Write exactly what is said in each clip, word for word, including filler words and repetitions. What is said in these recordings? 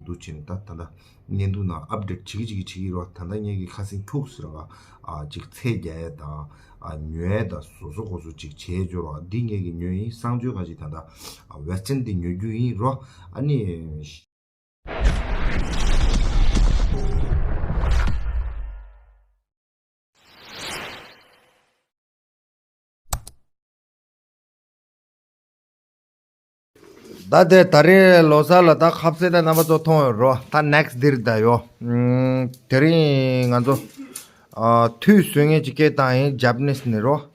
འདུག་ཅིང་ད་ད་ལྟ་བརྙན་ཐུང་ནང་ཨབ་ཌེཊ་བྱེད་ཀྱི་བྱེད་ཀྱི་བྱེད་ཀྱི་རོ། ད་ལྟ་ངེད་ཀྱི་ཁ་སང་ཁྱུག་ཟེར་བ་ཨ་ཅིག་ཚད་རྒྱག་ཡས་དང་ཨ་ཉོ་ཡས་དང་བཟོ་བཟོ་གོ་བཟོ་ཅིག་བྱས་འབྱོར་བ་འདི་ངེད་ཀྱི་ཉོས་ཡིན། གསང་སྤྱོད་ག་ཅིག་ད་ལྟ་ཨ་ཝེ་སི་ཊན་འདི་ཉོ་རྒྱུ་ཡིན་རོ། ཨ་ནི། ད་དེ་ད་རེས་ལོ་གསར་ལ་ད་ཁ་ཟས་ད་རྣམ་པ་ཚོ་མཐོང་ཡོད་རོ། ད་ནེག་སི་ཊི་འདིར་ད་ཡོ། ཨམ། དེ་རིང་ང་ཚོ་ཨ་ཐུད་བཟོ་མཁན་ཅིག་སྐད་བཏང་ཡིན། ཇ་པ་ནིས་ནས་རོ།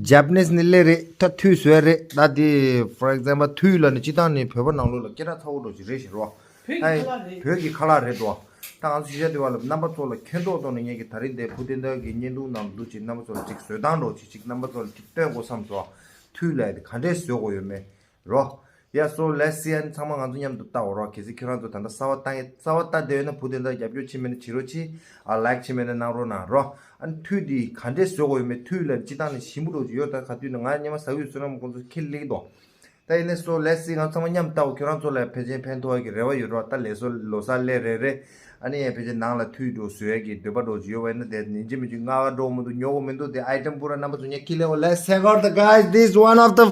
ཇ་པ་ནིས་ནས་སླེབས་རེད། ད་ཐུད་བཟོས་རེད། ད་དེ་for example ཐུད་ལ་ནི་སྤྱི་བཏང་ནས་བོད་པ་ནང་ལོགས་ལ་སྐད་གྲགས་ཚ་བོ་འགྲོ་ཅིག་རེད་ཤག་རོ། བོད་ཀྱི་ཁ་ལག་རེད། བོད་ཀྱི་ཁ་ལག་རེད་དོ། ད་ང་ཚོ་ཤེས་བྱ་དེ་བ་ལ་རྣམ་པ་ཚོ་ལ་མཁྱེན་རྟོགས་ཐོག་ནས་ངེད་ཀྱི་ད་རིང་འདིར་བུ་དེ་འདྲ་གི་བརྙན་ཐུང་ནང་འདུག་ཅིག་རྣམ་པ་ཚོ་ལ་ཅིག་བཟོ་སྟངས་འགྲོ་ཅིག་ཅིག་རྣམ་པ་ཚོ་ལ་ཅིག་སྟོན་དགོས་བསམ་སོང་། ཐུད་ལ་དེ་ག་འདྲས་བཟོ་དགོས་ཡོད་མེད་རོ། Yeah, so let's see. ཨ་ནི་ཚང་མ་ང་ཚོ་མཉམ་དུ་ལྟ་འོ་རོགས། གལ་སྲིད་ཁྱོད་རང་ཚོ་ད་ལྟ་གསར་པ་ལྟ་ཡི་གསར་པ་ལྟ་བསྡད་ཡོད་ན་བུ་དེ་འདྲ་རྒྱབ་སྐྱོར་བྱེད་མེད་ན་བྱེད་རོགས་གྱིས། ཨ་ལའིཀ་བྱེད་མེད་ན་གནང་རོགས་གནང་རོགས། ཨ་ནི་ཐུད་འདི་ག་འདྲས་བཟོ་དགོས་ཡོད་མེད། ཐུད་ལ་སྤྱི་བཏང་ནས་ཞིམ་པོ་འགྲོ་གི་ཡོད། ད་ག་དུས་ན་ང་སྔོན་མ་ཟ་གི་ཡོད། བསོད་ནམས་ཁོང་ཚོ་ཁས་ལེན་གྱི་འདུག་ད་ཡིན་ནའི་so let's see. ང་ཚང་མ་མཉམ་ལྟ་འོ། ཁྱོད་རང་ཚོ་ལ་ཕལ་ཆེར་ཕན་ཐོགས་ཀྱི་རེ་བ་ཡོད་རོགས། ད་ལས་བཟོ་ལོ་གསར་སླེབས་རེད་རེད། ཨ་ནི་ཕལ་ཆེར་ནང་ལ་ཐུད་འགྲོ་བཟོ་ཡ་གི་འདོད་པ་འགྲོ་གི་ཡོད་པ་ཡིན་ན་དེ་ཉིན་གཅིག་མིན་གཅིག་ང་ག་འགྲོ་མི་འདུག་ཉོ་དགོས་མི་འདུག་དེ་ཨའི་ཊེམ་པུ་ར་རྣམ་པ་ཚོ་ངས་ཁས་ལེན་འོ། Let's check out the guys, this one of the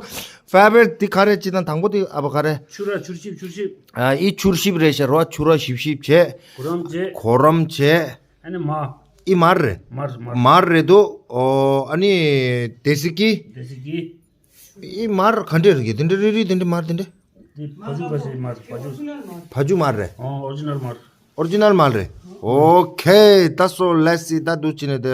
favorite. དེ་ག་རེ་ཅི་དང་དང་པོ་དེ་ཨ་བ་ག་རེ། ཆུར་ར་ཆུར་ཞིབ་ཆུར་ཞིབ། ཨ་ཨི་ཆུར་ཞིབ་རེད་ཤག་རོ། ཆུར་ར་ཞིབ་ཞིབ་བྱས། གོ་རམ་བྱས། གོ་རམ་བྱས། ཨ་ནི་མར། ཨི་མར་རེད། མར་མར། མར་རེད་འདུག་ཨོ་ཨ་ནི་དེ་སི་ཀི། དེ་སི་ཀི། ཨི་མར་ག་འདྲས་རེད། དེ་འདྲ་རེ་རེ་དེ་འདྲ་མར་དེ་འདྲ། དེ་བ་ཇུ་ག་ཞིག་མར་བ་ཇུ། བ་ཇུ་མར་རེད། ཨོ་ཨོ་རི་ཇི་ནལ་མར། ཨོ་རི་ཇི་ནལ་མར་རེད། ཨོ་ཁེ། ད་so let's see. ད་འདུག་ཅི་ནས་དེ་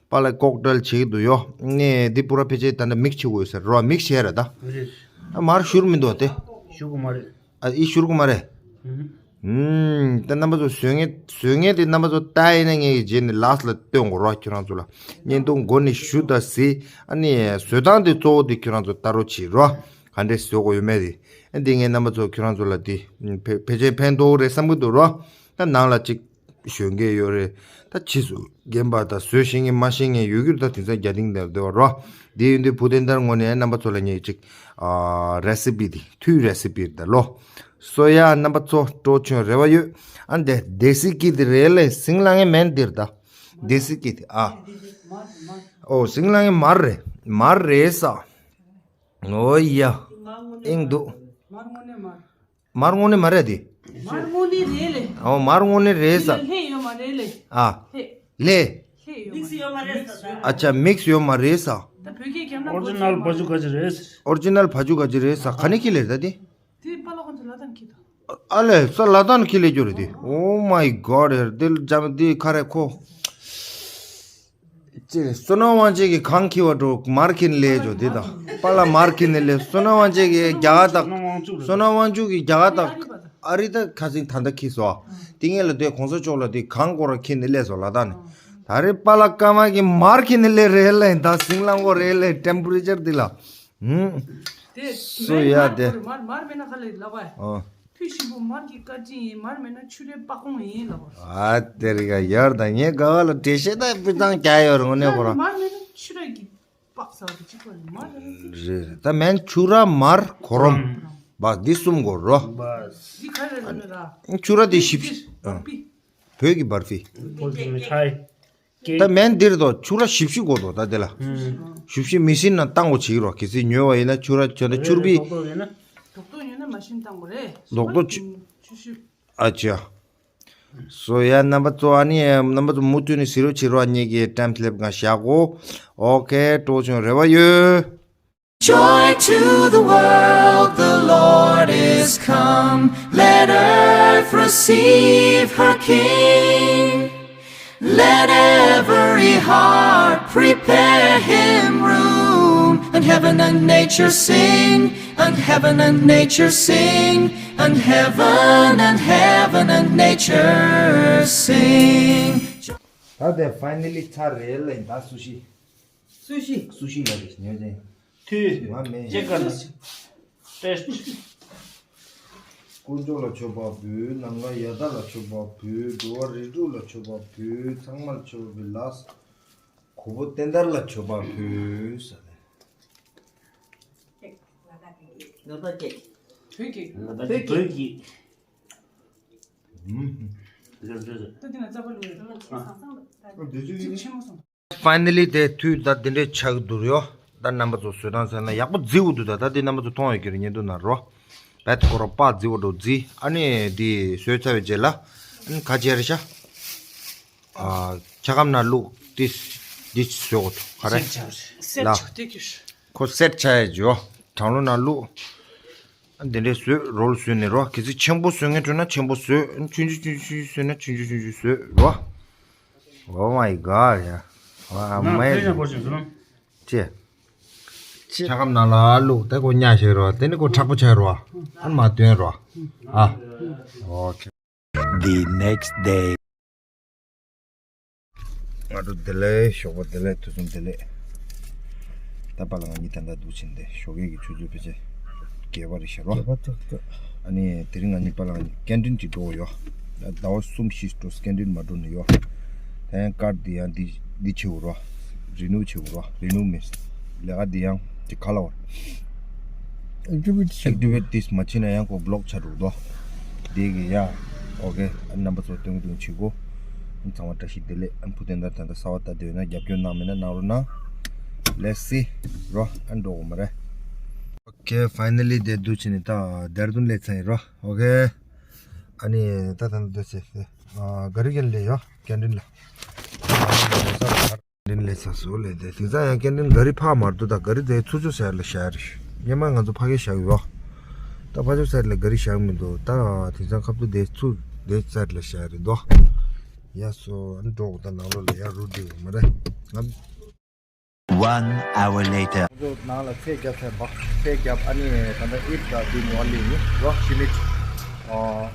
པ་ལ་ཀོག་ཊེལ་བྱེད་ཀྱི་འདུག་ཡོ། ནས་འདི་པུ་ར་ཕལ་ཆེར་ད་འདྲ་མིག་ཆེ་དགོས་ཟེར་རོ། མིག་ཆེ་རེད་ད། རེད། ཨ་མར་ཞུར་མི་འདུག་དེ། ཞུ་གི་མ་རེད། ཨ་ཨི་ཞུར་གི་མ་རེད། ཨུ་ཧུམ། ད་རྣམ་པ་ཚོ་བཟོ་མཁན་བཟོ་མཁན་དེ་རྣམ་པ་ཚོ་ལྟ་ཡིན་ན་ངས་རྗེས་ནས་ལཱསི་ལ་སྟོན་དགོས་རོགས། ཁྱོད་རང་ཚོ་ལ་བརྙན་ཐུང་མགོ་ནས་ཞུ་ད་ཟེ། ཨ་ནི་བཟོ་སྟངས་དེ་གཙོ་བོ་དེ་ཁྱོད་རང་ཚོ་ལྟ་རོགས་བྱེད་རོགས། ག་འདྲས་བཟོ་དགོས་ཡོད་མེད་དེ། ཨ་འདི་ངས་རྣམ་པ་ཚོ་ཁྱོད་རང་ཚོ་ལ་དེ་ཕལ་ཕལ་ཆེར་ཕན་ཐོགས་རེད་བསམ་གྱི་འདུག་རོགས། ད་ནང་ལ་ཅིག་ཞོན་མཁན་ཡོད་རེད། ད་ཕྱིས་སུ་རྒན་པ་དང་བཟོ་ཤེས་མཁན་མ་ཤེས་མཁན་ཡོད་རྒྱུར་ད་དེང་སང་རྒྱ་ཏིང་དེར་སྡོད་པ་རོ། དེ་ཡིན་དུས་བུ་དེ་འདྲ་ངོ་ནས་རྣམ་པ་ཚོ་ལ་ངས་ཅིག་ཨ་རེ་སི་པི་དེ་ཐུད་རེ་སི་པི་རེད་ལོ། སོ་ཡ་རྣམ་པ་ཚོ་སྤྲོ་བྱོན་རེ་བ་ཡོད། ཨ་འདི་དེ་སི་ཀི་དེ་རེད་ལེ། ཟིང་ལ་ངའི་མེན་དེར་ད། དེ་སི་ཀི་དེ་ཨ། ཨོ་ཟིང་ལ་ངའི་མར་རེད། མར་རེད་ས། ཨོ་ཡ། ཨིང་འདུག་མར་དངོས་གནས་མར། མར་དངོས་གནས་མ་རེད་དེ། མར་དངོས་གནས་རེད་ལེ། ཨོ་མར་དངོས་གནས་རེད་ས། ལྷད་ཡོད་མ་རེད་ལེ། ཨ། ལྷད། ལྷད། ལྷད་ཡོད་མ་རེད། ཨ་ཅག་མིག་སི་ཡོད་མ་རེད་ས། ད་བོད་སྐད་རྒྱབ་ན་ཨོ་རི་ཇི་ནལ་བ་ཇུ་ག་ཅི་རེད། ཨོ་རི་ཇི་ནལ་བ་ཇུ་ག་ཅི་རེད་ས། ག་ནས་ཁྱེར་ལེ་ད་དེ། དེ་པཱ་ལགས་ཁོང་ཚོ་ལ་དྭགས་ནས་ཁྱེར་ད། ཨ་ལས་ས་ལ་དྭགས་ནས་ཁྱེར་ལེ་འགྱོ་རེད་དེ། Oh my God ཧེར་དེ་ལ་འཇམ་དེ་ཁ་རེ་ཁོ། ཅེ་བསོད་ནམས་དབང་ཆེན་གྱི་གང་ཁྱེར་བ་འགྲོ་མར་ཁྱེར་ནས་ལེ་འགྱོ་དེ་དང་། པཱ་ལགས་མར་ཁྱེར་ནས་ལེ། བསོད་ནམས་དབང་ཆེན་གྱི་རྒྱ་གར་དང་། བསོད་ནམས་དབང་ཕྱུག་བསོད་ནམས་དབང་ཕྱུག་གི་རྒྱ་གར་དང་ཨ་རི་ད་ཁ་སང་ད་ལྟ་ཁྱེར་སོང་། དེ་སྔོན་ལ་དེ་གོང་ས་མཆོག་ལ་དེ་གང་སྐོར་ར་ཁྱེར་ནས་ལེ་སོང་ལ་དྭགས་ནས། ད་རེས་པཱ་ལགས་ཀརྨ་གྱི་མར་ཁྱེར་ནས་ལེ་རེད་ལེ། ད་ཟིང་ལང་གོ་རེད་ལེ། ཊེམ་པ་རེ་ཅར་དེ་ལ། ཧུམ། དེ་སུ་ཡ་དེ། མར་མར་མར་མེད་ན་ཁ་ལས་ལབ་པ། ཨོ། ཐུད་ཞིམ་པོ་མར་གྱི་བཀའ་དྲིན་ཡིན། མར་མེད་ན་ཆུ་རའི་སྤགས་ཀོང་ཡིན་ལབ་པ། ཨ་དེ་རིག་ཡར་དང་ངའི་དགའ་བ་ལ་འགྲེལ་བཤད་ད་སྤུས་དང་རྒྱ་ཡོད་རེད་དངོས་གནས་ཁོ་རང་། མར་མེད་ན་ཆུ་ར་གི་སྤགས་ཟ་བ་གཅིག་པ་རེད། མར་མེད་ན། རེད་རེད། ད་མེན་ཆུ་ར་མར་གོ་རམ། བ་འདི་གསུམ་གོ་རོ། འདི་ག་རེ་རེད་ར། ཆུ་ར་དེ་ཞིབ། བོད་ཀྱི་བར་ཕི། བོད་ཀྱི་བར་ཕི། ད་མེན་འདིར་དོ་ཆུ་ར་ཞིབ་ཞིབ་དགོས་དོ་ད་དེ་ལ། ཞིབ་ཞིབ་མི་ཤིན་ན་བཏང་དགོས་བྱེད་ཀྱི་རོ། གལ་སྲིད་ཉོས་པ་ཡིན་ན་ཆུ་ར་བྱས་ན་ཆུར་བི། རྡོག་རྡོག་ཡོད་ན་མ་ཤིན་བཏང་དགོས་རེད། རྡོག་རྡོག་ཆུ། ཆུ་ཤིབ། ཨ་ཅེ། སོ་ཡ་རྣམ་པ་ཚོ་ཨ་ནི་རྣམ་པ་ཚོ་མུ་མཐུད་ནས་གཟིགས་རོགས་བྱེད་རོགས། ངེད་ཀྱི་ཊེམ་སི་ལེབ་སྒང་བཞག་གོ། ཨོ་ཁེ། སྤྲོ་བྱུང་རེ་བ་ཡོད། Joy to the world, the Lord is come. Let earth receive her King. Let every heart prepare him room. And heaven and nature sing, and heaven and nature sing, and heaven and heaven and nature sing. ད་དེ་ཕའི་ནལ་ལི་ཚར་རེད་ལེ། ད་སུ་ཤི། སུ་ཤི། སུ་ཤི་ལ་རེད་ཉོས་ཅན། ཐུ། ང་མེད། ཅེ་ཀར་ན། ཏེ་སི། དཀོན་མཆོག་ལ་མཆོད་པ་འབུལ། ནམ་མཁའ་ཡ་ད་ལ་མཆོད་པ་འབུལ། འགྲོ་བ་རིགས་དྲུག་ལ་མཆོད་པ་འབུལ། ཚང་མ་ལ་མཆོད་པ་འབུལ་ལགས། གོ་བོ་བསྟན་དར་ལ་མཆོད་པ་འབུལ་ཟེར་ནས། ལ་དྭགས་སྐད། བོད་ཀྱི། ལ་དྭགས་བོད་ཀྱི། ད་དེ་ན་རྩ་བ་ལུས་ཡོད། ད་ལོ་ཆེ་སང་སང་ད་ད་ཅིག་ཆེན་མོ་སོང་། Finally དེ་དུས་ད་དེ་འདྲའི་ཆགས་འདུག་ཡོ། ད་རྣམ་པ་ཚོ་བཟོ་སྟངས་ཟེར་ན་ཡག་པོ་བརྫིས་འདུག་ད་ད་དེ་རྣམ་པ་ཚོ་མཐོང་ཡོད་ཀྱི་རེད། བརྙན་ཐུང་ནང་རོ། བད་ཁོ་རོ་པ་བརྫིས་འདུག་བརྫིས། ཨ་ནི་དེ་བཟོས་ཚར་བའི་རྗེས་ལ་ཨ་ནི་ག་བྱས་རེད་ཤག་ཨ། ཆ་ཁམ་ནང་བླུགས་ཏིས་འདི་བཟོས་འདུག་ག་རེ། སེར་ཆགས་རེད། སེར་ལ་ཆགས་དེ་ཀྱི་ཁོ་སེར་ཆགས་ཡ་ཇོ། གྲང་ལོ་ནང་བླུགས། ཨ་འདི་འདྲའི་བཟོས་རོལ་བཟོས་ནས་རོ། གལ་སྲིད་ཆེན་པོ་བཟོས་ངེས་འགྲོ་ན་ཆེན་པོ་བཟོས། ཨ་ཆུང་ཆུང་ཆུང་ཆུང་བཟོས་ན་ཆུང་ཆུང་ཆུང་ཆུང་བཟོས་རོ། Oh my god ཡ། ཨ་མ་ཡ། ཅེ། ཆ་ཁམ་ནང་ལ་བླུགས་ད་ཁོ་ཉག་ཞིག་རོ། དེ་ནི་ཁོ་མཁྲེགས་པོ་ཆགས་རོ། ཨ་མ་དོན་རོ། ཨ། Okay. The next day. སྔ་དྲོ་བདེ་ལེགས། ཞོགས་པ་བདེ་ལེགས། དུས་གསུམ་བདེ་ལེགས། ད་པཱ་ལགས་ང་གཉིས་ད་ལྟ་འདུག་ཕྱིན་ཏེ་ཞོགས་ཀས་ཀྱི་ཆུ་ཚོད་ཕལ་ཆེར་བརྒྱད་པ་རེད་ཤག་རོ། བརྒྱད་པ་ཐག་ཐག་ཨ་ནི་དེ་རིང་ང་གཉིས་པཱ་ལགས་ང་གཉིས་ཀེན་ཊིན་ཅིག་འགྲོ་ཡོ། ཟླ་བ་གསུམ་བཞི་འགྲོ་ཀེན་ཊིན་མ་འགྲོ་ནི་ཡོ། ད་ཡང་ཀར་འདི་ཡང་འདི་འདི་བྱེད་འོ་རོ། རི་ནིའུ་བྱེད་འོ་རོ། རི་ནིའུ་མིན་ལས་ཀ་འདི་ཡང་ཅིག་ག་ལ་བར། Activities activities མ་བྱེད་ན་ཡང་ཁོ་བི་ལོག་ཆགས་འགྲོ་འདུག་དེ་གི་ཡ། Okay ཨ་རྣམ་པ་ཚོ་སྟོན་གི་འདུག་བྱེད་དགོས། ཨ་ཚང་མ་བཀྲ་ཤིས་བདེ་ལེགས། ཨ་བུ་དེ་འདྲ་ད་ལྟ་གསར་པ་ལྟ་འདོད་ན་རྒྱབ་སྐྱོར་གནང་མེད་ན་གནང་རོགས་གནང་། Let's see རོ། ཨ་འགྲོ་དགོས་མ་རེད། Okay finally དེ་འདུག་བྱས་ནས་ད་ལྡེ་ར་ལྡུན་སླེབས་ཚར་ཡིན་རོ། Okay ཨ་ནི་ད་ད་ད་ད་ཟེར་ཨ་ག་རི་གན་ལས་ཡོ་ཀེན་ཊིན་ལ། ཀེན་ཊིན་ལས་ཚ་སོ་ལས་དེ་དེང་སང་ཡང་ཀེན་ཊིན་ག་རི་ཕག་མར་འདུག་ད་ག་རི་དེ་ཚུར་ཚུར་ཟེར་ལ་བཞག་རེད། སྔོན་མ་ང་ཚོ་ཕ་གི་བཞག་ཡོད། ད་ཕ་ཚོ་ཟེར་ལ་ག་རི་བཞག་མི་འདུག་ད་དེང་སང་ཁབ་ཏུ་དེ་ཚུར་དེ་ཟེར་ལ་བཞག་རེད་འདུག་ཡ་སོ་ཨ་ནི་འགྲོ་དགོས། ད་ནང་ལོགས་ལ་ཡ་རུ་འགྲིག་ཡོད་མ་རེད། ང་One hour later. ང་ཚོ་ནང་ལ་ཚད་བརྒྱབ་ཚར་བ། ཚད་བརྒྱབ་ཨ་ནི་ད་ལྟ་ཨིཊ་དང་དེ་ཉོ་བ་ལེན་ཡིན་རོ། ཤི་མིད། ཨོ།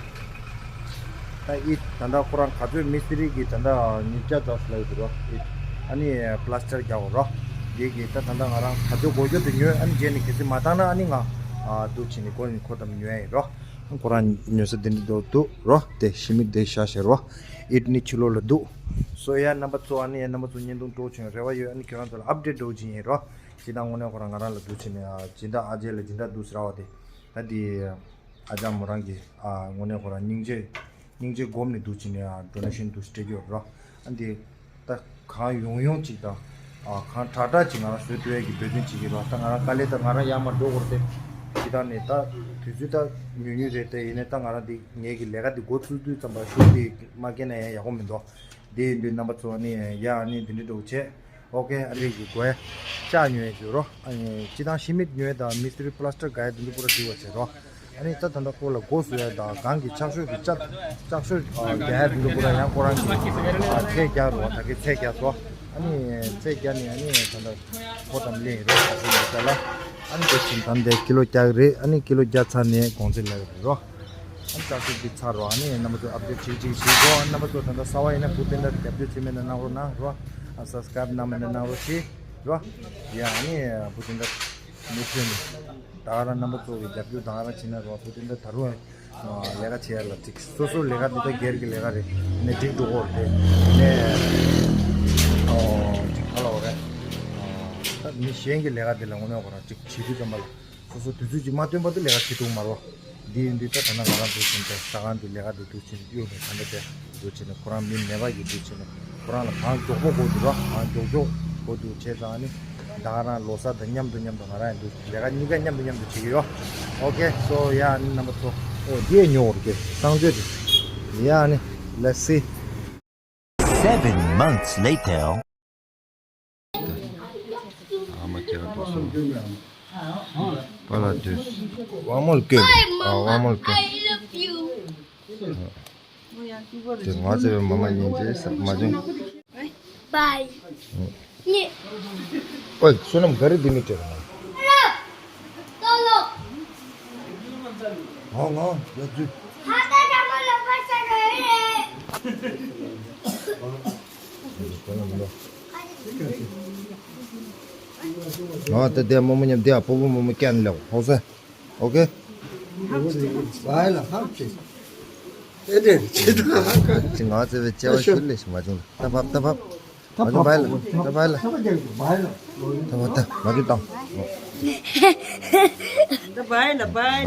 ད་ཨིཊ་ད་ལྟ་ཁོ་རང་ག་ཚོད་མི་སི་རི་གི་ད་ལྟ་ཉིས་བརྒྱ་ཙམ་ལ་ཡོད་རོ། ཨིཊ་ཨ་ནི་པ་ལ་སི་ཊར་རྒྱག་འོ་རོ། དེ་གི་ད་ད་ལྟ་ང་རང་ག་ཚོད་དགོས་རྒྱུ་དེ་ཉོས། ཨ་ནི་རྗེས་ནས་གལ་སྲིད་མ་བཏང་ན་ཨ་ནི་ང་ཨ་འདུག་བྱས་ནས་ཁོ་ཁོ་ད་ཉོ་ཡ་ཡིན་རོ། ཁོ་རང་ཉོ་ས་དེ་འདྲ་འདུག་འདུག་རོ། དེ་ཤི་མིད་དེ་བཞག་བཞག་རོ། ཨིཊ་ནི་ཕྱི་ལོགས་ལ་འདུག་སོ་ཡ་རྣམ་པ་ཚོ་ཨ་ནི་ཡ་རྣམ་པ་ཚོ་བརྙན་ཐུང་སྤྲོ་བྱུང་རེ་བ་ཡོད། ཨ་ནི་ཁྱོད་རང་ཚོ་ལ་ཨབ་ཌེཊ་འགྲོ་བྱེད་ཡིན་རོ། ཇི་ལྟར་དངོས་གནས་ཁོ་རང་ང་རང་ལ་འདུག་བྱས་ནས་ཨ་ཇི་འདྲ་ཨ་ཅེ་ལ་ཇི་འདྲ་འདུག་ཟེར་བ་དེ་ད་དེ་ཨ་ཅག་མོ་རང་གི་ཨ་དངོས་གནས་ཁོ་རང་སྙིང་རྗེ་སྙིང་རྗེ་སྒོམ་ནས་འདུག་བྱས་ནས་ཨ་ཌོ་ནེ་ཤན་འདུག་སྤྲད་ཀྱི་ཡོད་རོ། ཨ་འདི་ད་གང་ཡོང་ཡོང་ཅིག་དང་། ཨ་གང་དྲག་དྲག་ཅིག་ང་རང་བཟོས་སྤྲོད་ཡས་ཀྱི་འབད་བརྩོན་བྱེད་ཀྱི་རོ། ད་ང་རང་དཀའ་ལས་ད་ང་རང་ཡར་མར་འགྲོ་དགོས་རེད་དེ། ཇི་ལྟར་ནས་ད་དུས་ཚོད་ད་ཉུང་ཉུང་རེད་དེ། ཡིན་ནའི་ད་ང་རང་འདི་ངེད་ཀྱི་ལས་ཀ་འདི་འགོ་བཙུགས་དུས་ཙམ་པ་ཤུགས་འདི་མ་བསྐྱེད་ན་ཡང་ཡག་པོ་མི་འདུག་དེ་ཡིན་དུས་རྣམ་པ་ཚོ་ནི་ཡ་ནི་འདི་འདྲ་འགྲོ་བྱས། ཨོ་ཀེ། ཨ་རིག་གི་གོས་ལྕགས་ཉོས་ཡོད་རོ། ཨ་ནི་སྤྱི་བཏང་ཤི་མིད་ཉོས་དང་མི་སི་རི་པ་ལ་སི་ཊར་ག་ཡ་དེ་འདྲ་པོ་ར་བྲིས་པ་བྱས་རོ། ཨ་ནི་ད་ད་ལྟ་ཁོ་ལ་སྒོ་བཟོ་ཡ་དང་གང་གི་ལྕགས་ཤོག་གི་ལྕགས་ལྕགས་ཤོག་རྒྱག་ཡ་དེ་འདྲ་པོ་ར་ཡང་ཁོ་རང་གི་ཚད་རྒྱག་རོ། ད་གི་ཚད་རྒྱག་སོ། ཨ་ནི་ཚད་རྒྱག་ནས་ཨ་ནི་ད་ལྟ་ཁོ་དང་ལེན་རོ། ད་གི་ལེན་ས་ལ་ཨ་ནི་དེ་བཞིན་ད་འདི་ཀི་ལོ་བརྒྱ་རེད། ཨ་ནི་ཀི་ལོ་བརྒྱ་ཚར་ནས་གོང་ཚད་ལ་རེད་རོ། ཨ་ནི་ལྕགས་ཤོག་འདི་ཚར་རོ། ཨ་ནི་རྣམ་པ་ཚོ་ཨབ་ཌེཊ་བྱེད་ཅིག་བྱེད་རོ། ཨ་ནི་རྣམ་པ་ཚོ་ད་ལྟ་གསར་པ་ཡིན་ན་བུ་དེ་འདྲ་རྒྱབ་སྐྱོར་བྱེད་མེད་ན་གནང་རོགས་གནང་རོ། ཨ་སབ་སི་ཀ་རེབ་གནང་མེད་ན་གནང་རོགས་བྱེད་རོ། ཡ་ཨ་ནི་བུ་དེ་འདྲ་མུ་མཐུད་ནས་ད་ག་རང་རྣམ་པ་ཚོ་གི་རྒྱབ་སྐྱོར་ད་ག་རང་བྱེད་ན་རོ། བུ་དེ་འདྲ་ད་རུང་ལས་ཀ་བྱེད་ཡ་ལ་ཅིག་སོ་སོ་ལས་ཀ་འདི་ད་སྒེར་གྱི་ལས་ཀ་རེད། ནས་འགྲིག་འགྲོ་གོ་རེད། ནས་ཨོ་ཅིག་ག་ལ་བ་རེད། ད་མི་གཞན་གྱི་ལས་ཀ་འདི་ལ་དངོས་གནས་ཁོ་རང་ཅིག་བྱེད་དུས་ཙམ་པ་ལ། སོ་སོ་དུས་ཚོད་ཅིག་མ་བཏོན་པར་དུ་ལས་ཀ་བྱེད་ཐུབ་མ་རོ། འདི་ཡིན་དུས་ད་ད་ན་ང་རང་འདུག་ཕྱིན་ཏེ་ཟ་ཁང་དུ་ལས་ཀ་དེ་འདུག་ཕྱིན་གཡུག་ནས་ད་ལྟ་དེ་འདུག་ཕྱིན་ནས་ཁོ་རང་མི་མེད་པ་ཡིན་འདུག་ཕྱིན་ནས་ཁོ་རང་ལ་གང་མགྱོགས་པོ་དགོས་འདུག་ར། གང་མགྱོགས་མགྱོགས་དགོས་འདུག་བྱས་ཙང་ནི་ད་ག་རང་ལོ་གསར་དང་མཉམ་དུ་མཉམ་དུ་ང་རང་ཡང་འདུག་ལས་ཀ་གཉིས་ཀ་མཉམ་དུ་མཉམ་དུ་བྱེད་ཀྱི་ཡོད། ཨོ་ཀེ། སོ་ཡ་ནི་རྣམ་པ་ཚོ། ཨོ་འདི་ཡ་ཉོ་བར་གྱི་གསང་སྤྱོད་དེ་ཡ་ནི། Let's see. Seven months later. ཨ་མ་ཁྱེད་ལ་འགྲོ་སོང་། པཱ་ལགས་འདུག་དབང་མོ་ལ་བསྐྱོན། ཨ་དབང་མོ་ལ་བསྐྱོན། དེ་ང་ཚོའི་མ་མ་ཉིན་རྗེས་ས་མ་བྱུང་། Bye. ཨོའི་བསོད་ནམས་ག་རེ་འདི་མི་སྤྲད་རང་། ང་ང་ཡ་ཇུ། ང་ད་དེ་མོ་མོ་མཉམ་དེ་ཨ་པོ་པོ་མོ་མོ་ཀྱན་ལེའོ་ཧོ་སེ། ཨོ་ཀེ། བའི་ལ་ཧབ་ཅེ། ཨེ་དེ་ཅི་ད་ཧ་ཀ་ཅི་ང་ཚེ་བའི་ཅེ་བ་ཤུལ་ལེ་ཤི་མ་བྱུང་ད་ཕབ་ད་ཕབ། ད་ཕབ་བའི་ལ་ད་བའི་ལ། ད་ཕབ་ད་མ་བྱུང་ད། ད་བའི་ལ་བའི་ལ།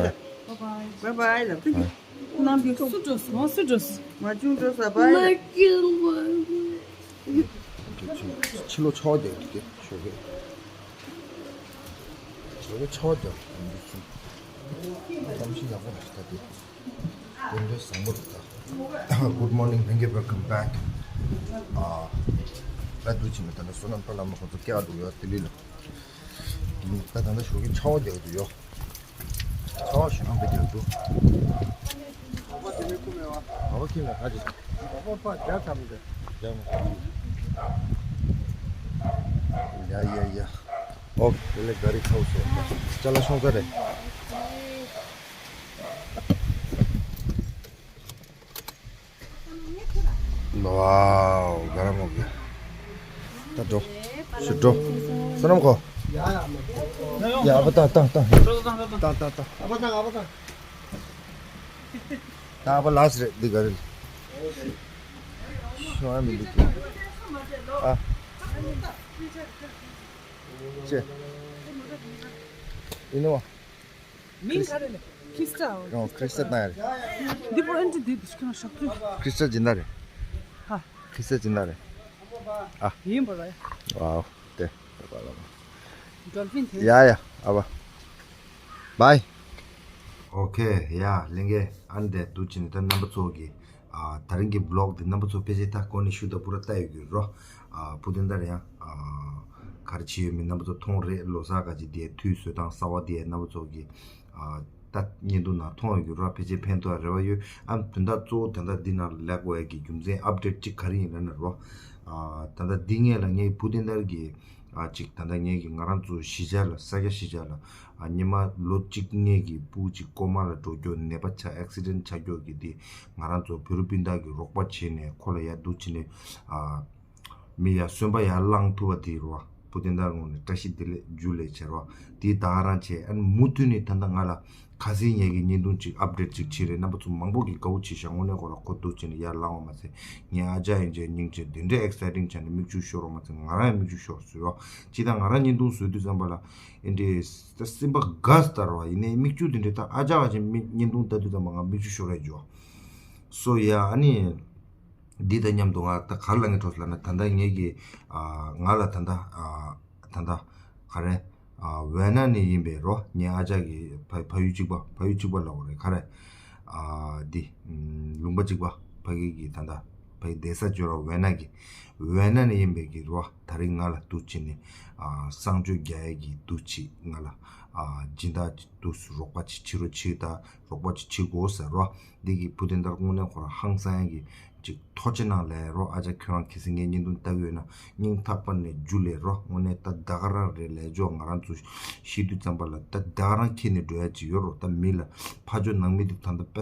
བའི་བའི་ལ། ནམ་གྱི་སུ་འགྲོ་སོང་སུ་འགྲོ་སོང་། མ་བྱུང་འགྲོ་ས་པ་ཡིན། ཕྱི་ལོ་ཆོག་རྒྱག་གི་ཞོགས་ཀས། ཞོགས་ཀས་ཆོག་རྒྱག་གི་འདུག་སོང་། གཏམ་ཤི་ཡག་པོ་རེད་ད་དེ། དེ་འདྲའི་བཟང་པོ་རེད་ད། Good morning, thank you, welcome back. ཨ། ད་འདུག་ཅིག་ནས་ད་ནས་བསོད་ནམས་དཔལ་ལྷ་མོ་ཁོང་ཚོ་སྐྱེལ་འགྲོ་ཡོད་ལྡི་ལི་ལ། ད་ད་ལྟ་ཞོགས་ཀས་ཆར་པ་རྒྱག་གི་འདུག་ཡོ། ཆར་པ་ཞེ་དྲག་རྒྱག་གི་འདུག་ཨ་ཕ་ཁྱིམ་ལ་ཁ་ཅིག་ཨ་ཕ་ཕ་རྒྱ་ཐམ་འདི། རྒྱ་མོ་ཁ་ཅིག་ཡ་ཡ་ཡ། ཨོ་དེ་ལས་ག་རེ་ཁ་བོ་སོ། ཅ་ལག་ཤོང་ས་རེད། Wow, garam ho gaya. Ta do. Shu do. Sanam ko. Ya, apa ta ta ta. Ta ta ta. Apa ta apa ta. Ta apa last re di gari. Shwa mi di. Ah. Che. Ino wa. མིང་ག་རེ་ལེ། ཁྲིས་ཏ། ཨོ་ཁྲིས་ཏ་ན་རེད། འདི་པོ་ཨན་ཏི་འདི་དུས་ཁྱོད་ཤོག་དུས། ཁྲིས་ཏ་སྦྱིན་བདག་རེད། ཧ། ཁྲིས་ཏ་སྦྱིན་བདག་རེད། ཨ། ཡིན་པ་རེད། ཝའོ། དེ། ཌོལ་ཕིན་དེ། ཡ་ཡ་ཨ་བ། བའི། ཨོ་ཁེ་ཡ་ལིང་གེ་ཨན་དེ་དུ་ཅི་ནི་ད་རྣམ་པ་ཚོ་གི་ཨ། ད་རིང་གི་བི་ལོག་འདི་རྣམ་པ་ཚོ་ཕལ་ཆེར་ད་གོ་ནས་ཤུ་ད་པུ་ར་ལྟ་ཡོད་ཀྱི་རོ། ཨ། བུ་དེ་འདྲ་ཡང་། ཨ། ག་རེ་བྱེད་ཡོད་མེད་རྣམ་པ་ཚོ་མཐོང་རེད་ལོ་སར་ག་ཅིག་དེ་དུས་བཟོས་སྟངས་གསར་བ་དེ་རྣམ་པ་ཚོ་གི་ཨ། ད་བརྙན་ཐུང་ནང་མཐོང་ཡོད་ཀྱི་རོ། ཕལ་ཆེར་ཕན་ཐོགས་རེ་བ་ཡོད། ཨ། དོན་དག་གཙོ་བོ་དེ་འདྲ་འདི་ནང་ལེགས་པའི་གི་རྒྱུ་མཚན་ཨབ་ཌེཊ་ཅིག་ག་རེ་ཡིན་ལབ་ན་རོ། ཨ། ད་ལྟ་འདི་ངས་ལ་ངའི་བུ་དེ་འདྲ་གི་ཨ། ཅིག་ད་ལྟ་ངེད་ཀྱི་ང་རང་ཚོ་གཞིས་ཆགས་ལ་ས་སྐྱ་གཞིས་ཆགས་ལ། ཨ། སྔོན་མ་ལོ་གཅིག་ངེད་ཀྱི་སྤུ་གཅིག་ཀོ་མ་ལ་འགྲོ་རྒྱུ་ནད་པ་ཆགས་ཨེག་སི་ཌེན་ཊི་ཆགས་རྒྱུ་གི་དེ་ང་རང་ཚོ་བོད་རིགས་སྤུན་ཟླ་གི་རོགས་པ་བྱས་ནས་ཁོ་ལ་ཡར་འདུག་བྱས་ནས། ཨ། མི་ཡར་གསོན་པ་ཡར་བླངས་ཐུབ་པ་དེ་རེད་བ། བུ་དེ་འདྲ་ངོ་ནས་བཀྲ་ཤིས་བདེ་ལེགས་ཇུ་ལེ་བྱས་རེད་བ། དེ་ད་ག་རང་བྱས། ཨ་ནི་མུ་མཐུད་ནས་ད་ལྟ་ང་ལ། ཁ་སང་ངེད་ཀྱི་བརྙན་ཐུང་ཅིག་ཨབ་ཌེཊ་ཅིག་བྱས་རེད། རྣམ་པ་ཚོ་མང་པོ་གིས་དགའ་བོ་བྱས་ཤག་དངོས་གནས་ཁོ་རང་ཁོ་འདུག་བྱས་ནས་ཡར་ལངས་པ་མ་ཚད། ངའི་ཨ་ཅག་ཡན་ཆད་སྙིང་རྗེ་འདི་འདྲའི་ཨེག་སའི་ཊིང་བྱས་ནས་མིག་ཆུ་ཤོར་བ་མ་ཚད་ང་རང་ཡང་མིག་ཆུ་ཤོར་སོང་། སྤྱིར་བཏང་ང་རང་བརྙན་ཐུང་བཟོ་དུས་ཙམ་པ་ལ་ཨེ་འདྲའི་ད་སེམས་པ་དགའ་སྟེར་བ་ཡིན་ནའི་མིག་ཆུ་འདི་འདྲའི་ད་ཨ་ཅག་ག་ཅིག་མིག་བརྙན་ཐུང་ལྟ་དུས་ཙམ་པ་ང་མིག་ཆུ་ཤོར་རེད་འཇོ། སོ་ཡ་ཨ་ནི། འདི་དང་མཉམ་དུ་ང་ད་ག་རེ་ལབ་ངེས་འགྲོ་ལབ་ན། ད་ལྟ་ངེད་ཀྱི་ཨ། ང་ལ་ད་ལྟ་ཨ། ད་ལྟ་ག་རེ་ཨ། ཝེ་ན་ནས་ཡིན་པའི་རོ། ངའི་ཨ་ཅག་གི་ཕ་ཕ་ཡུལ་གཅིག་པ། ཕ་ཡུལ་གཅིག་པ་ལབ་དགོས་རེད། ག་རེ་ཨ། འདི་ལུང་པ་གཅིག་པ། ཕ་གི་གི་ད་ལྟ་ཕ་གི་བསྡད་ས་ཇོ་ར་ཝེ་ན་གི། ཝེ་ན་ནས་ཡིན་པའི་གི་རོ། ད་རིང་ང་ལ་འདུག་བྱས་ནས་ཨ། གསང་སྤྱོད་རྒྱག་ཡས་ཀྱི་འདུག་བྱས་ང་ལ་ཨ། སྦྱིན་བདག་འདུག་རོགས་པ་ཅིག་བྱེད་རོགས་བྱེད་ད། རོགས་པ་ཅིག་བྱེད་དགོས་ཟེར་རོ། འདི་གི་བུ་དེ་འདྲ་དངོས་གནས་ཁོ་རང་ཧང་སང་ཡ་གི་ཅིག་ཐུགས་རྗེ་གནང་ལབ་རོ། ཨ་ཅག་ཁྱོད་རང་གལ་སྲིད་ངའི་བརྙན་ཐུང་ལྟ་གི་ཡོད་ན་སྙིང་ཐག་པ་ནས་འཇུ་ལེ་རོ། དངོས་གནས་ད་ད་ག་རང་རེད་ལབ་ཆོག་ང་རང་ཚོ་ཤི་དུས་ཙམ་པ་ལ་ད་ད་ག་རང་ཁྱེར་ནས་འགྲོ་ཡ་ཅིག་ཡོད་རོ། ད་མི་ལ་ཕ་ཇོ་ནང་མི་དེ་ད་ལྟ་དཔེ་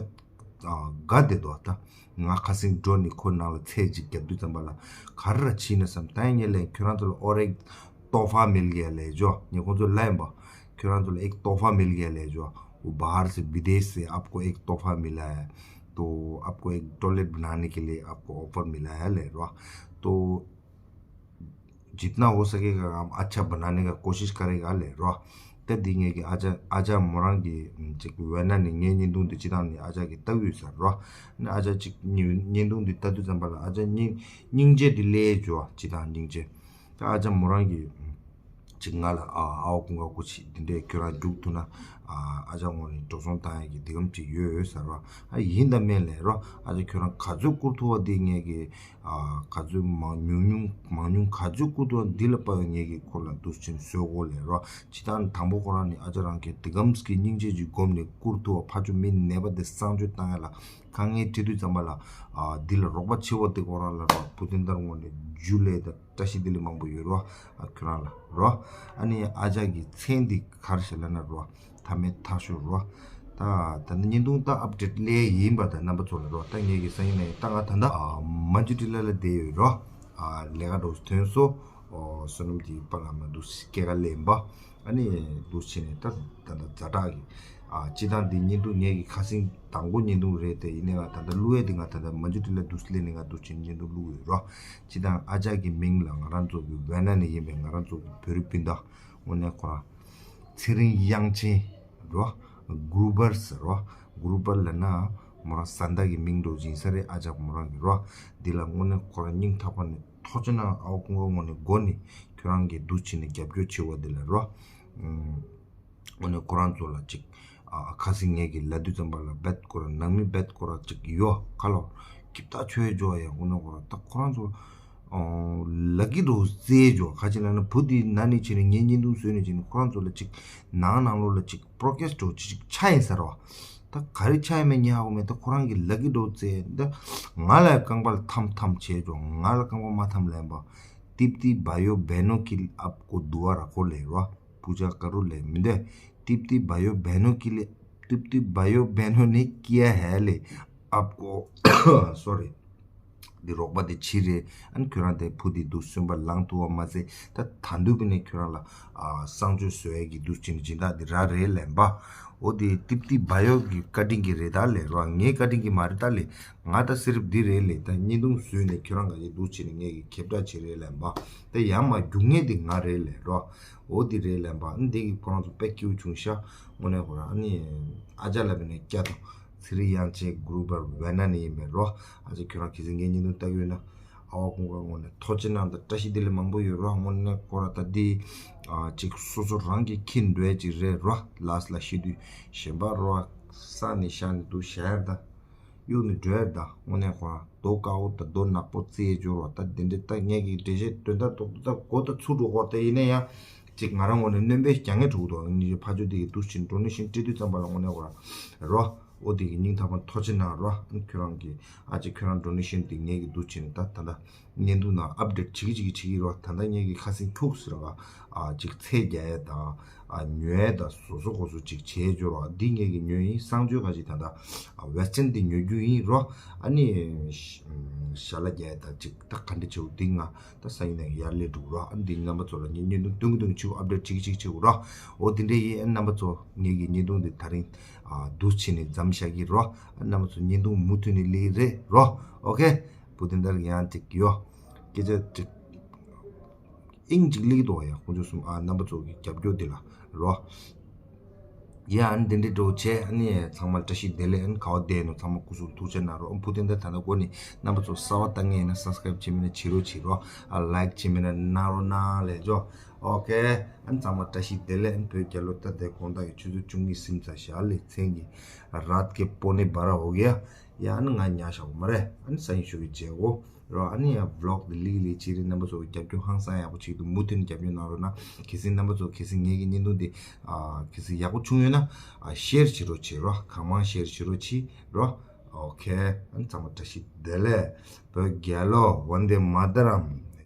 དགའ་བསྡད་འདུག་ད་ང་ཁ་སང་འགྲོ་ནས་ཁོ་ནང་ལ་ཚེ་གཅིག་བརྒྱབ་དུས་ཙམ་པ་ལ་ག་རེ་ར་བྱས་ན་བསམ། ད་ཡིན་ངས་ལན་ཁྱོད་རང་ཚོ་ལ་ཨོ་རེག་तोहफा मिल गया ले जो ངས་ཁོང་ཚོ་ལན་པ། ཁྱོད་རང་ཚོ་ལ་एक तोहफा मिल गया ले जो। वो बाहर से विदेश से आपको एक तोहफा मिला है। तो आपको एक टॉयलेट बनाने के लिए आपको ऑफर मिला है ले रो। तो जितना हो सकेगा आप अच्छा बनाने का कोशिश करेगा ले रो। ད་འདི་ངེད་ཀྱི་ཨ་ཅག་ཨ་ཅག་མོ་རང་གི་ཅིག་ཝེ་ན་ནས་ངའི་བརྙན་ཐུང་འདི་ཅི་ཐང་ནས་ཨ་ཅག་གི་ལྟ་གི་ཡོད་ཟེར་རོ། ཨ་ཅག་ཅིག་བརྙན་ཐུང་འདི་ལྟ་དུས་ཙམ་པ་ལ་ཨ་ཅག་སྙིང་སྙིང་རྗེ་འདི་ལས་འཇོ་ཅི་ཐང་སྙིང་རྗེ། ད་ཨ་ཅག་མོ་རང་གིས་ཅིག་ང་ལ་ཨ་ཨའོ་ཀུན་དགའ་སྐུ་མཁྱེན་འདི་འདྲས་ཁྱོད་རང་རྒྱུགས་ཐུབ་ན་ཨ་ཨ་ཅག་ངོ་ནས་འགྲོ་སོང་བཏང་ཡག་གི་འདི་གམ་ཅིག་ཡོད་ཟེར་བ། ཨ་ཡིན་ད་མིན་ལབ་རོ། ཨ་ཅག་ཁྱོད་རང་ག་ཚོད་བསྐུར་ཐུབ་པ་འདི་ངས་ཀྱི་ཨ་ག་ཚོད་མང་ཉུང་ཉུང་མང་ཉུང་ག་ཚོད་བསྐུར་ཐུབ་པ་འདི་ལ་དཔག་ངས་ཀྱི་ཁོ་ལ་འདུག་ཕྱིན་བཟོས་གོ་ལབ་རོ། ཅི་ལྟར་དང་པོ་ཁོ་རང་ནི་ཨ་ཅག་རང་གིས་འདི་གམ་གྱི་སྙིང་རྗེ་ཅིག་སྒོམ་ནས་བསྐུར་ཐུབ་པ་ཕ་ཇོ་མི་ནད་པ་འདི་གསང་སྤྱོད་བཏང་ཡག་ལ་དཀའ་ངལ་འཕྲད་དུས་ཙམ་པ་ལ་ཨ་འདི་ལ་རོགས་པ་ཆེ་བ་འདི་ཁོ་རང་ལ་རོ་བུ་དེ་འདར་ངོ་ནས་ཇུ་ལེ་དང་། བཀྲ་ཤིས་བདེ་ལེགས་མང་པོ་ཡོད་རོ། ཨ་ཁྱོད་རང་ལ་རོ། ཨ་ནི་ཨ་ཅག་གི་མཚན་འདི་ག་རེ་ཞིག་ལབ་ན་རོ། མཐའ་མེད་མཐའ་ཤོར་རོ། ད་ད་ནི་བརྙན་ཐུང་ད་ཨབ་ཌེཊ་སླེབས་ཡིན་པ་ད་རྣམ་པ་ཚོ་ལ་རོ། ད་ངེད་ཀྱི་སང་ཉིན་ནས་ད་ང་ད་ལྟ་ཨ་མ་ཇུ་ཏི་ལ་ལ་བསྡད་ཡོད་རོ། ཨ་ལས་ཀ་འགྲོ་ཐོན་སོ། ཨོ་བསོད་ནམས་ཀྱི་པ་ལ་མ་འདུག་སྐྱེས་ཀ་ལེན་པ། ཨ་ནི་འདུག་བྱས་ནས་ད་ད་ལྟ་ཛ་དྲག་གི་ཨ་སྤྱི་བཏང་འདི་བརྙན་ཐུང་ངེད་ཀྱི་ཁ་སང་དང་པོ་བརྙན་ཐུང་རེད་དེ། ཡིན་ནའི་ང་ད་ལྟ་བླུག་ཡས་འདི་ང་ད་ལྟ་མ་ཇུ་ཏི་ལ་འདུག་སླེབས་ནས་ང་འདུག་བྱས་བརྙན་ཐུང་བླུག་ཡོད་རོ། སྤྱི་བཏང་ཨ་ཅག་གི་མིང་ལ་ང་རང་ཚོ་གི་ཝེ་ན་ནས་ཡིན་པའི་ང་རང་ཚོ་གི་བོད་རིགས་སྤུན་ཟླ་དངོས་གནས་ཁོ་རང་ཚེ་རིང་དབྱངས་ཅན་རོ། གུ་རུ་བར་ཟེར་རོ། གུ་རུ་བར་ལབ་ན་ མོ་རང་བཟའ་ཟླ་གི་མིང་འདྲ་བོ་ཅིག་ཡིན་ས་རེད། ཨ་ཅག་མོ་རང་གི་རོ། འདི་ལ་དངོས་གནས་ཁོ་རང་སྙིང་ཐག་པ་ནས་ཐུགས་རྗེ་གནང་། ཨ་བ་ཀུན་དགའ་ངོས་ནས་སྒོ་ནས་ཁྱོད་རང་གིས་འདུག་བྱས་ནས་རྒྱབ་སྐྱོར་བྱས་པ་འདི་ལ་རོ། ཨུམ། དངོས་གནས་ཁོ་རང་ཚོ་ལ་ཅིག་ཨ་ཁ་སང་ངས་ཀྱི་ལབ་དུས་ཙམ་པ་ལ་རྦད་ཁོ་རང་ནང་མི་རྦད་ཁོ་རང་ཅིག་ཡོད་ཁ་ལོ། ཀིབ་ཏ་ཆོས་ཇོ་ཡ་དངོས་གནས་ཁོ་རང་ད་ཁོ་རང་ཚོ་ལ་ཀི་འདྲ་བོ་རྩེ་ཇོ། ཁ་ཅིག་ལབ་ན་བུ་དེ་ན་ནས་བྱས་ནས་ངའི་བརྙན་ཐུང་བཟོས་ནས་བྱས་ནས་ཁོ་རང་ཚོ་ལ་ཅིག་ནང་ནང་ལོགས་ལ་ཅིག་པྲོ་ཀེས་འདྲ་བོ་ཅིག་ཅིག་ཆགས་ཡིན་ས་རེད་བ། ད་ག་རེ་ཆགས་ཡིན་མིན་ངས་ཧ་གོ་མེད། ད་ཁོ་རང་གི་ལ་ཀི་འདྲ་བོ་རྩེ་ད་ང་ལ་རྐང་པ་ལ་འཐམ་འཐམ་བྱས་ཇོ། ང་ལ་རྐང་པ་མ་འཐམ་ལབ་པ། ཏིབ་ཏི་བ་ཡོ་བེ་ནོ་ཀི་ལི་ཨབ་ཀོ་དུ་ཨ་ར་ཁོ་ལེ་རོ། पूजा करो ले མི་འདོད། ཏིབ་ཏི་བ་ཡོ་བེ་ནོ་ཀི་ལི། ཏིབ་ཏི་བ་ཡོ་བེ་ནོ་ནི་ཀི་ཡ་ཧེ་ལེ་ཨབ་ཀོ། སོ་རི། འདི་རོགས་པ་དེ་ཕྱི་རེད། ཨ་ནི་ཁྱོད་རང་དེ་བུ་དེ་འདུག་སེམས་པ་ལངས་ཐུབ་པ་མ་ཟད། ད་ད་འདུག་པ་ནས་ཁྱོད་རང་ལ་ཨ་གསང་སྤྱོད་བཟོ་ཡས་ཀྱི་འདུག་ཅིག་སྦྱིན་བདག་དེ་ར་རེད་ལན་པ། འོ་དེ་ཏིབ་ཏི་བ་ཡོ་གི་བཀའ་དྲིན་གྱི་རེད་ད་ལས་རོ། ངའི་བཀའ་དྲིན་གྱི་མ་རེད་ད་ལས། ང་ད་སི་རིབ་འདི་རེད་ལས། ད་བརྙན་ཐུང་བཟོས་ནས་ཁྱོད་རང་ག་ཅིག་འདུག་བྱས་ནས་ངས་ཀྱི་ཁྱབ་བསྒྲགས་བྱེད་རེད་ལན་པ། ད་ཡར་མར་རྒྱུག་མཁན་དེ་ང་རེད་ལས་རོ། འོ་དེ་རེད་ལན་པ། ཨ་ནི་དེ་གི་ཁོ་རང་ཚོ་དཔེ་སྐྱིད་པོ་བྱུང་ཤག་དངོས་གནས་ཁོ་རང་ཨ་ནི་ཨ་ཅག་ལབ་པ་ནས་སྐྱ་དང་། ཚེ་རིང་དབྱངས་ཅན་གུ་རུ་བར་ཝེ་ན་ནས་ཡིན་པས་རོ། ཨ་ཅག་ཁྱོད་རང་གལ་སྲིད་ངའི་བརྙན་ཐུང་ལྟ་གི་ཡོད་ན། ཨ་བ་ཀུན་དགའ་ངོས་ནས་ཐུགས་རྗེ་གནང་དང་བཀྲ་ཤིས་བདེ་ལེགས་མང་པོ་ཡོད་རོ། དངོས་གནས་ཁོ་ར་ད་འདི་ཨ་ཅིག་སོ་སོ་རང་གི་ཁྱི་འདྲ་བོ་ཅིག་རེད་རོ། ལཱསི་ལ་ཤི་དུས་གཞན་པ་རོ་ས་ནས་ཤ་ནས་འདུག་བཞག་ཡར་ད་གཡུག་ནས་འགྲོ་ཡར་ད། དངོས་གནས་ཁོ་ར་རྡོ་དཀར་པོ་དང་རྡོ་ནག་པོ་རྩེ་འཇོར་བ་ད་དེ་འདྲ་ད་ངས་ཀྱི་འགྲེལ་བཤད་དོན་དག་རྡོག་རྡོག་ད་མགོ་ད་ཚུགས་འགྲོ་གོ། ད་ཡིན་ན་ཡང་ཅིག་ང་རང་ངོས་ནས་སྣོན་པ་རྒྱག་མཁན་འགྲོ་གི་འདུག་ཨ་ནི་ཕར་ཕྱོགས་དེ་གི་འདུག་བྱས་ནས་ཌོ་ནེ་ཤན་སྤྲད་དུས་ཙམ་པ་ལ་དངོས་གནས་ཁོ་ར་རོ། འོ་དེ་གི་སྙིང་ཐག་པ་ཐུགས་རྗེ་གནང་རོ། ཨ་ཁྱོད་རང་གི་ཨ་ཅེ་ཁྱོད་རང་ཌོ་ནེ་ཤན་དེ་ངས་ཀྱི་འདུག་བྱས་ནས་ད་ད་ལྟ་བརྙན་ཐུང་ནང་ཨབ་ཌེཊ་བྱེད་ཀྱི་བྱེད་ཀྱི་བྱེད་ཀྱི་རོ། ད་ལྟ་ངས་ཀྱི་ཁ་སེང་ཁྱུག་ཟེར་བ་ཨ་ཅིག་ཚད་རྒྱག་ཡས་དང་ཨ་ཉོ་ཡས་དང་བཟོ་བཟོ་གོ་བཟོ་ཅིག་བྱས་འཇོར་བ་འདི་ངས་ཀྱི་ཉོས་ཡིན། གསང་སྤྱོད་ག་ཅིག་ད་ལྟ་ཨ་ཝེ་སི་ཊན་དེ་ཉོ་རྒྱུ་ཡིན་རོ། ཨ་ནི་ཞལ་ལག་རྒྱག་ཡས་དང་ཅིག་ད་ག་འདྲ་བྱེད་འདི་ང་ད་སང་ཉིན་ནས་ཡར་སླེབས་འགྲོ་གི་རོ། ཨ་འདི་རྣམ་པ་ཚོ་ལ་ངས་བརྙན་ཐུང་སྟོན་གི་སྟོན་གི་བྱེད་ཨབ་ཌེཊ་བྱེད་ཀྱི་བྱེད་ཀྱི་བྱེད་གི་རོ། འོ་འདི་འདྲ་ཡིན། ཨ་རྣམ་པ་ཚོ་ངས་ཀྱི་བརྙན་ཐུང་འདི་ད་རིང་ཨ་འདུག་བྱས་ནས་མཚམས་བཞག་གི་རོ། ཨ་རྣམ་པ་ཚོ་བརྙན་ཐུང་མུ་མཐུད་ནས་སླེབས་ཀྱི་རེད་རོ། ཨོ་ཁེ། བུ་དེ་འདྲ་ཡང་ཅིག་ཡོ། སྐད་ཆ་ཅིག་ཨིང་ཅིག་སླེབས་ཀྱི་འདུག་ཡ། དཀོན་མཆོག་གསུམ་ཨ་རྣམ་པ་ཚོ་གི་རྒྱབ་སྐྱོར་འདི་ལ་རོ། ཡ་ཨ་ནི་འདི་འདྲའི་འགྲོ་བྱས། ཨ་ནི་ཚང་མ་བཀྲ་ཤིས་བདེ་ལེགས། ཨ་ནི་ག་བ་བསྡད་ནོ་ཚང་མ་སྐུ་གཟུགས་ཐུགས་རྗེ་གནང་རོགས། ཨ་བུ་དེ་འདྲ་ད་ལྟ་འགོ་ནས་རྣམ་པ་ཚོ་གསར་པ་ལྟ་མཁན་ཡིན་ན་སབ་སི་ཀ་རེབ་བྱེད་མིན་ན་བྱེད་རོགས་བྱེད་རོགས། ཨ་ལའིཀ་བྱེད་མིན་ན་གནང་རོགས་གནང་ལས་ཇོ། ཨོ་ཁེ། ཨ་ནི་ཚང་མ་བཀྲ་ཤིས་བདེ་ལེགས། ཨ་ནི་བོད་རྒྱལ་ལོ་ད་ལྟའི་དགོང་དག་གི་ཆུ་ཚོད་བཅུ་གཉིས་ཟིན་ཚར་ཤག་ལེ་ཚན་གྱི་རཱད་ཀེ་པོ་ནེ་བཱ་ར་ཧོ་གེ་ཡ། ཡ་ཨ་ནི་ང་ཉལ་བཞག་གོ་མ་རེད། ཨ་ནི་སང་ཉིན་ཞོགས་ཀྱི་མཇལ་གོ། རོ། ཨ་ནི་ཡང་བི་ལོག་དེ་ལིག་ལིག་བྱེད་རིང་རྣམ་པ་ཚོ་རྒྱབ་སྐྱོར་ཧང་སང་ཡག་པོ་བྱེད་ཀྱི་འདུག་མུ་མཐུད་ནས་རྒྱབ་སྐྱོར་གནང་རོགས་གནང་། གལ་སྲིད་རྣམ་པ་ཚོ་གལ་སྲིད་ངེད་ཀྱི་བརྙན་ཐུང་དེ་ཨ་གལ་སྲིད་ཡག་པོ་བྱུང་ཡོད་ན་ཨ་ཤེར་བྱེད་རོགས་བྱེད་རོ། གང་མང་ཤེར་བྱེད་རོགས་བྱེད་རོ། ཨོ་ཁེ། ཨ་ནི་ཚང་མ་བཀྲ་ཤིས་བདེ་ལེགས། བོད་རྒྱལ་ལོ། ཝན་དེ་མ་ཏ་རམ།